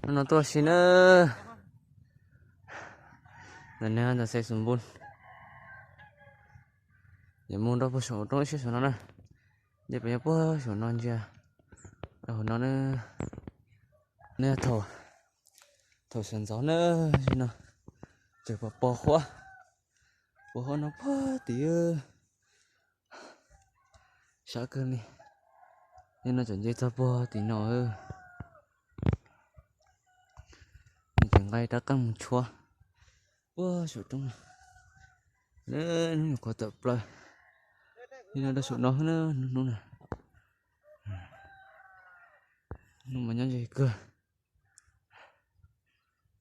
Hnub no tuaj si na. Ntawm no ntawm Xais Xus Npus. Ces mus rau puag saum roob siab saum no na. Ces peb nyob puag saum no ntsia rau hauv no na. Nej thaum, thaum sawv ntxov na, no tseem pos pos huab, pos huab no puag tim. Sab kawg li. Yog no tseem nce txog puag tim no. Nws tseem nqa rab qeej mus tshuab puag saum roob no. Hnub nyuam qhuav tawm plaws. Yog no rau saum no na, hnub no. Hnub mas nyob ze kawg.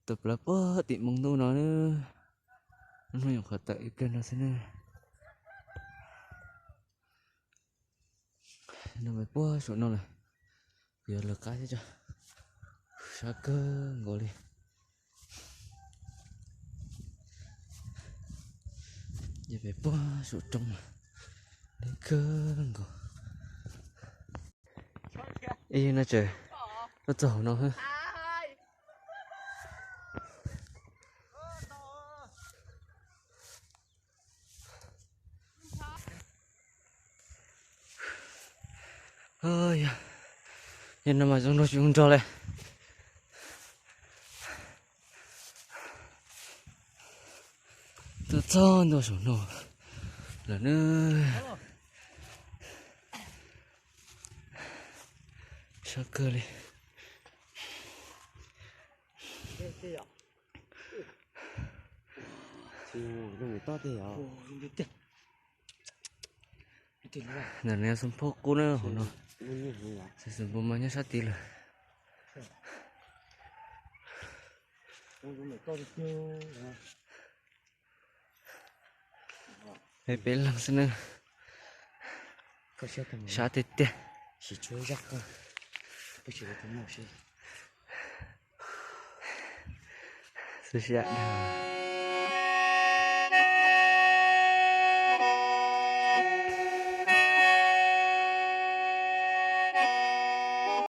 Tawm plaws puag tim npoo ntuj no. Hnub nyuam qhuav tawm ib pliag no xwb na. No mas puag saum no lawm. Kuv yuav lawv qab thiab tso. Sab kawg nkaus li. Ces peb puag saum roob, deb kawg nkaus. Ib yam no tseem tuaj txog hauv no. Yog no mas zoo nraug tsis zoo nraug li. Tuaj txog ntua saum no lawm na. Sab kawg li. Ntawm no xoo phauj qub na hauv no. Xais Xus Npus mas nyob sab tid lawm. Peb peb leeg xwb na. Sab tiag tiag. Xwb siab.